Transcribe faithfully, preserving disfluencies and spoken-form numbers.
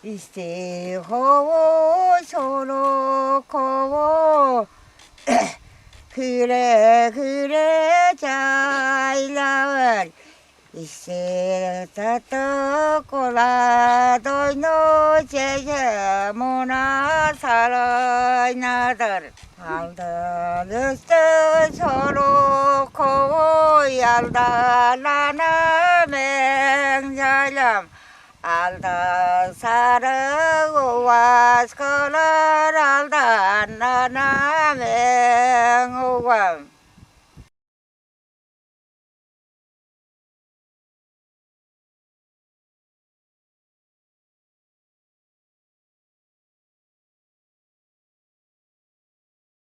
Исти хову, солук хову, хире-хире чайлавар. Исти тыттык кула дойну чеже муна салайнадыр. Алдын өстү солук хову, алдалана мең чайлам. Алды сарыг увас кылыр, алданнана мең увам.